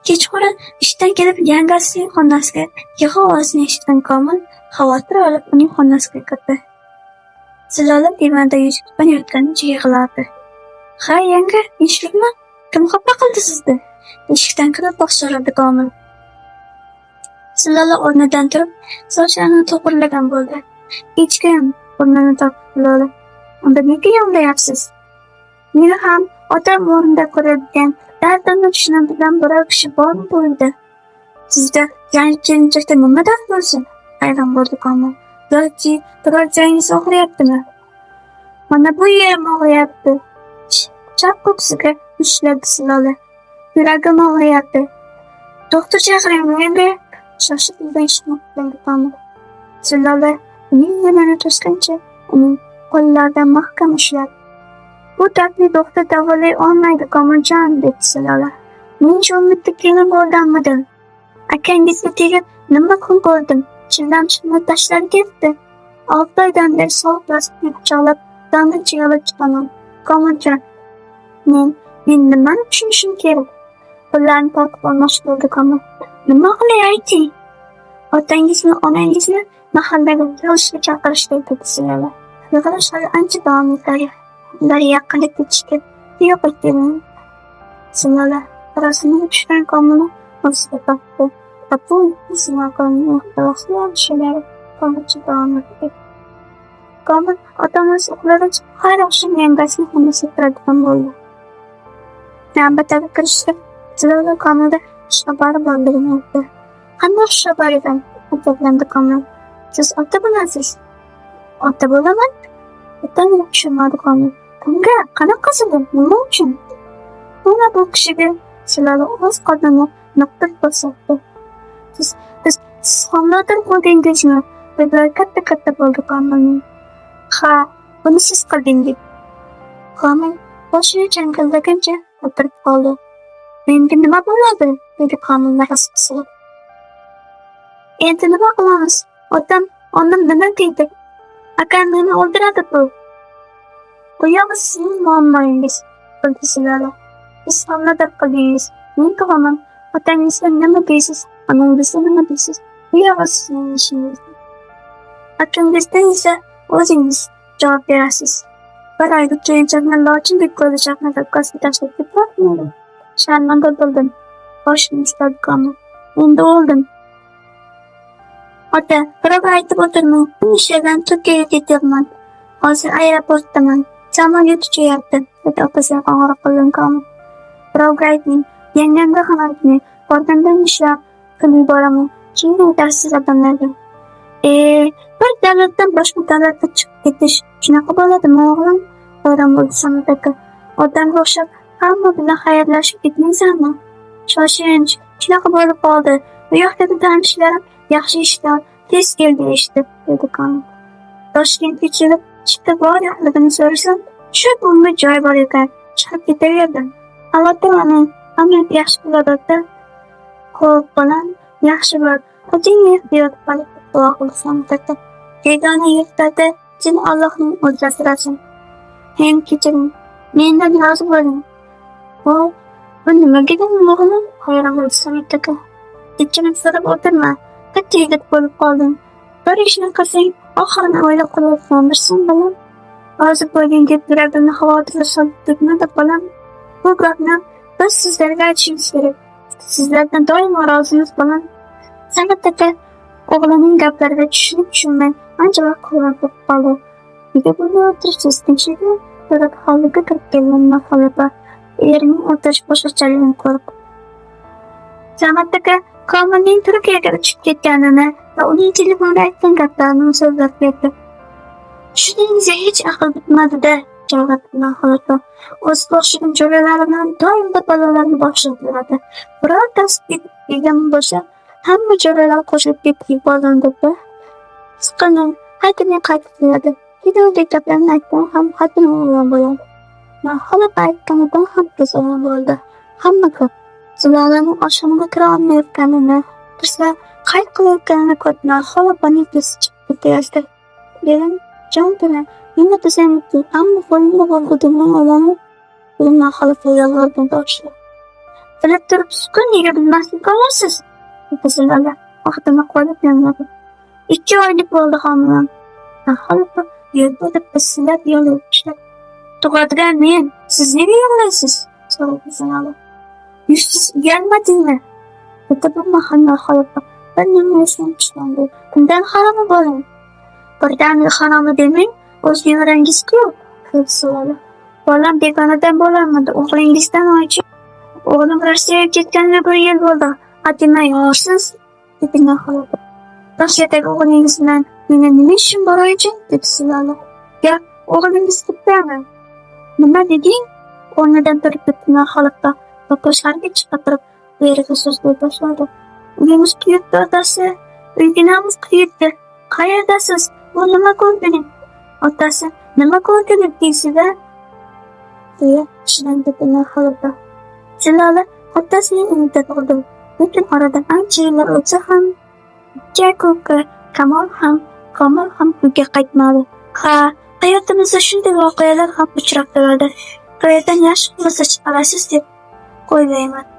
Kechqurun ishdan kelib yangasining xonasida yig'i ovozini eshitgan Komil xavotir olib uning xonasiga kirdi. Zilola divanda yuztuban yotganicha yig'lardi. "Ha, yanga, tinchlikmi? Kim xafa qildi sizni?" Eshikdan kiriboq so'radi Komil. Zilola o'rnidan turib, sochlarini to'g'rilagan bo'ldi. "Hech kim", o'rnini tortdi Zilola. "Unda nega yig'layapsiz?" "Meni ham otam o'rnida ko'radigan, dardimni tushunadigan biror kishi bormi bu uyda?" "Sizda yangi kelinchakda nima dard bo'lsin?" hayron bo'ldi Komil. "Yoki biror joyingiz og'riyaptimi?" "Mana bu yerim og'riyapti." Chap ko'ksiga mushtladi Zilola. "Yuragim og'riyapti. Do'xtir chaqiringmi yanga?" Shoshib uydan eshikni qulfladi Komil. Zilola uning yo'lini to'sgancha uning qo'llaridan mahkam ushladi. "Bu dardni do'xtir davolay olmaydi, Komiljon", dedi Zilola. "Men shu umidda kelin bo'lganmidim? Akangizga tegib nima kun ko'rdim? Chillam chiqmay tashlab ketdi. 6 oydan beri sovuq yostiqni quchoqlab, donicha yig'lab chiqaman. Komiljon, men nimani tushunishim kerak?" Qo'llarini tortib olmoqchi bo'ldi Komil. "Nima qilay, ayting? Otangizni, onangizni mahallaga yig'ilishga chaqirishdi", dedi Zilola. Yig'ilish hali ancha davom etadi. Ular yaqinda ketishdi. "Yo'q ekan." Zilola sarosimaga tushgan Komilni o'ziga tortdi va bu ixtilofli holicha davom etdi. Komil ota-onasi uxlagach, har oqshom yangasining xonasida turadigan bo'ldi. Navbatdagi kirishda Zilola Komilga xushxabari borligini aytdi. "Qanday xushxabar ekan?" ajablandi Komil. "Siz ota bo'lasiz." "Ota bo'laman?" Bittagina tushunmadi Komil. "Kimga? Qanaqasiga? Nima uchun?" "Mana bu kishiga." Zilola o'z qornini nuqib ko'rsatdi. Siz homilador bo'ldingizmi?" Ko'zlari katta-katta bo'ldi Komilning. "Ha, buni siz qildingiz." Komil boshini changallagancha o'tirib qoldi. "Endi nima bo'ladi?" dedi Komil nafasi qisilib. "Endi nima qilamiz? Otam, onam nima deydi? Akam meni o'ldiradi bu." "Bu yog'i sizning muammoyingiz", kuldi Zilola. "Siz homilador qildingiz. Men tug'aman. Otangizga nima deysiz, onangizga nima deysiz, bu yog'i sizning ishingiz. Akangizga esa o'zingiz javob berasiz. Bir oylik kelinchakni lochindek ko'zi chaqnab o'pkasiga tashlab ketmoqmi? Sharmanda bo'ldim." Boshini ushladi Komil. "Endi o'ldim. Ota, birovga aytib o'tirmang. Men ishlagan Turkiyaga ketyapman. Hozir aeroportdaman. Samolyot uchayapti", dedi otasiga qo'ng'iroq qilgan Komil. "Birovga aytmang. Yangamga ham aytmang. Borgandan ishlab pul yuboraman. Keyin aytarsiz odamlarga." "E, bir davlatdan boshqa davlatga chiqib ketish shunaqa bo'ladimi, o'g'lim?" hayron bo'ldi Samad aka. "Odamga o'xshab hamma bilan xayrlashib ketmaysanmi?" "Shoshilinch, shunaqa bo'lib qoldi. U yoqdagi tanishlarim yaxshi ishlar, tez kel deyishdi", dedi Komil. "Toshkentga kelib chipta bor yo'qligini so'rasam, shu bunga joy bor ekan, chiqib ketaverdim. Xavotir olmang, hammasi yaxshi bo'ladi, ota." "Xo'p, bolam, yaxshi bor. O'zingni ehtiyot qil", duo qildi Samad aka. "Begona yurtlarda seni Allohning o'zi asrasin. Meni kechiring, mendan rozi bo'ling." "Voy, bu nima degan, o'g'lim?" hayron bo'ldi Samad aka. "Kechirim so'rab o'tirma, katta yigit bo'lib qolding. Bir ishni qilsang, oxirini o'ylab qilayotgandirsan, bolam. Rozi bo'ling deb yuragimni xavotirga solib turmadi, bolam. Bu gapni biz sizlarga aytishimiz kerak. Sizlardan doimo rozimiz, bolam." Samad aka o'g'lining gaplariga tushunib tushunmay ancha vaqt hayron bo'lib qoldi. "Nega bunday o'tiribsiz, tinchlikmi?" so'radi hovliga kirib kelgan Narhol opa erining o'tirishi boshqachaligini ko'rib. Samad aka Komilning Turkiyaga uchib ketganini va uning telefonda aytgan gaplarini so'zlab berdi. "Tushuningizga hech aql bitmadi-da", chalg'itdi Narhol opa. "O'ziga o'xshagan jo'ralari bilan doim bir balolarni boshlab yuradi. Birortasi yegan bo'lsa, hamma jo'ralar qo'shilib ketib yuborgan-da. Siqilmang, qaytadan qaytib keladi. Videodagi gaplarni aytgan ham xotin o'g'lon bo'ladi." Narhol opa aytganidan ham ko'z o'ng'i bo'ldi. Hamma ko'p. Zilolaning oshxonaga kira olmayotganini, tursa qayt qilayotganini ko'rib Narhol opaning ko'zi chiqib ketayozdi. "Begim, jon tuna, nima desam, hamma qo'limda bo'ldi, o'g'lim", dedi Narhol opa yolvorgan tovushda. Bilib turibsiz-ku, nega bilmaslik olasiz? Dedi Zilola og'zini qo'li bilan yopib. 2 oylik bo'ldi homilam. Narhol opa yerda o'tib pisillab yig'lay boshladi. Tug'adigan men, siz nega yig'laysiz? So'radi Zilola. Yuzsiz uyalmadingmi? Dedi bu mahal Narhol opa bir nima esdan chiqqanday. Undan haromi bolam? Birdan haromi demang, o'z nevarangiz-ku, dedi Zilola. Bolam begonadan bo'lolmadi, o'g'lingizdan oychi. O'g'lim Rossiyaga ketganiga 1 yil bo'ldi. Atimay yorsiz, dedi Narhol opa. Rossiyadagi o'g'lingiz bilan meni nima ishim bor oychi? Dedi Zilola. Gap o'g'lingiz bittami? Nima deding? O'rnidan turib ketdi Narhol opa va tashqariga chiqa turib buyruqli so'zlay boshladi. Uyimiz kuyibdi otasi, uyginamiz kuyibdi. Qayerdasiz? Bu nima ko'rgilik? Otasi, nima ko'rgilik deysiz-a? Deya tishlandi Narhol opa. Zilola otasining uyida tug'ildi. Lekin oradan ancha yillar o'tsa ham ikki aka Kamol ham, Komil ham uyga qaytmadi. Ha, hayotimizda shunday voqealar ham uchrab turadi. Hikoyadan yaxshi xulosa chiqarasiz deb o'ylayman.